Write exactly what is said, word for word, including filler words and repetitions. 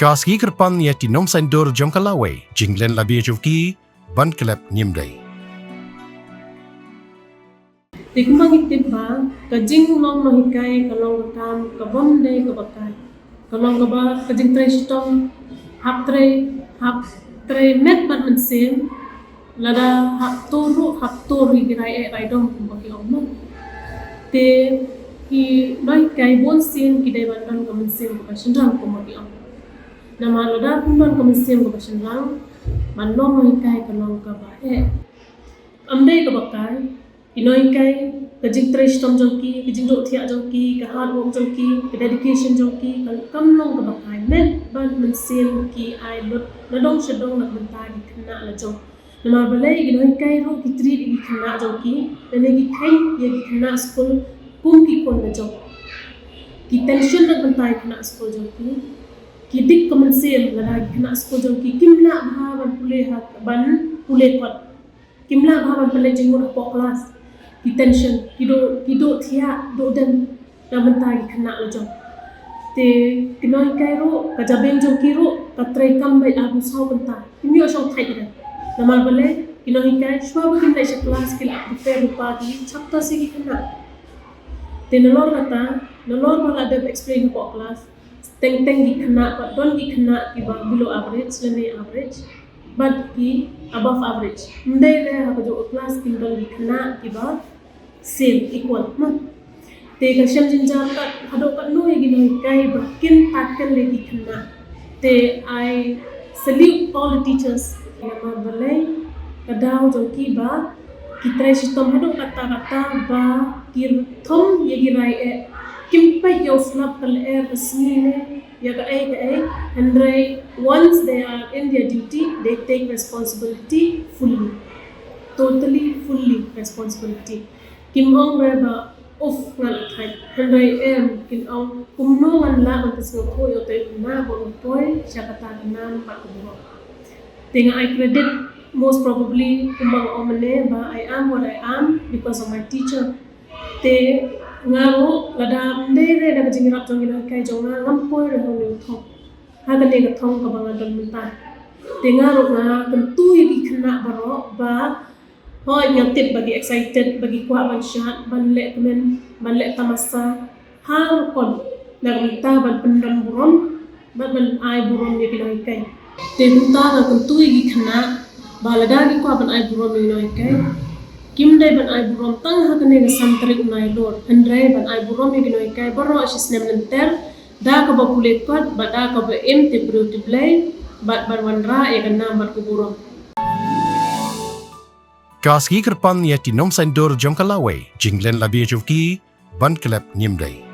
Ka sngi kyrpang ïa ki nongsaindur jong ka lawei, jinglen la bia jong ki ban klet ngim dei. Te kumba ngi tip ba ka jinglong nonghikai ka long ka kam ka bym dei kaba kai. Ka long kaba ka jingtrei shitom, hap trei, hap trei met bad mynsiem, lada hap tur ruh, hap tur ïa ki rai eh rai dom kumba ki ong mo. Te ki nonghikai bun sien ki dei ban don ka mynsiem kaba shynrang kumba ki ong. Namar lada pynban ka mynsiem kaba shynrang, ban long nonghikai ka long kaba eh. Ym dei kaba kai, ki nonghikai, ka jingtrei shitom jong ki, ka jingduh thiah jong ki, ka hard work jong ki, ka dedication jong ki, ka kam long kaba kai, met bad mynsiem ki ai lut, na dong sha dong na ka bynta ki khynnah la jong. Namar balei ki nonghikai ruh ki treat ïa ki khynnah jong ki, lane ki kheiñ ïa ki khynnah skul kum ki khun la jong. Ki tension na ka bynta ki khynnah skul jong ki, ki dik ka mynsiem lada ki khynnah skul jong ki kim lah bha ban pule ha, ban pule kot. Kim lah bha ban pynleit jingmut hapoh klas. Ki tension, ki duh, ki duh thiah, duh dem na ka bynta ki khynnah la jong. Te ki nonghikai ruh, ka jabieng jong ki ruh ka trei kam beit arphew saw kynta. Kim ïoh shong thait re. Namar balei, ki nonghikai shuwa ba kim leit sha klas ki la prepare lypa ki chapter sha ki khynnah. Te nalor kata, nalor ba la dep explain hapoh klas, teng teng ki khynnah pat don ki khynnah kiba below average lane average bad ki above average. Ym dei re ha kajuh ka klas kin don ki khynnah kiba same, equal, mo. Te ka shem jynjar kat haduh katno ïa ki nonghikai ba kin tackle ïa ki khynnah. Te I salute all the teachers. Namar balei, ka daw jong ki ba ki trei shitom haduh katta katta ba ki thom ïa ki rai eh. Kim peit ïa u slap ka lyer ka sngi ne ïa kaei kaei. Hynrei once they are in their duty, they take responsibility fully. Totally, fully responsibility. Kim ong re ba, uf, nga la thait. Hynrei em, kin ong, kumno ngan lah ban pynsngewthuh ïa utai u khynnah ba un poi sha kata ka nam bad ka burom. Te nga ai credit, most probably, kumba nga ong mynne ba I am what I am because of my teacher. Te nga ruh, lada ym dei re da ka jingïarap jong ki nonghikai jong nga, ngam poi re ha une u thong. Ha kane ka thong kaba nga don mynta. Te nga ruh nga kyntu ïa ki khynnah baroh ba, hooid, nga tip ba ki excited, ba ki kwah ban shad, ban leh kmen, ban leh tamasa, ha rukom na ka bynta ban pyndon burom bad ban ai burom ïa ki nonghikai. Te kumta nga kyntu ïa ki khynnah ba lada ki kwah ban ai burom ïa ki nonghikai, kim dei ban ai burom tang ha kane ka san tarik u Nailur, hynrei ban ai burom ïa ki nonghikai baroh shi snem lynter, da kaba pule kot bad da kaba im tip briew tip Blei bad ban wanrah ïa ka nam bad ka burom. Ka sngi kyrpang ïa ki nongsaindur jong ka lawei, jinglen la bia jong ki ban klet ngim dei.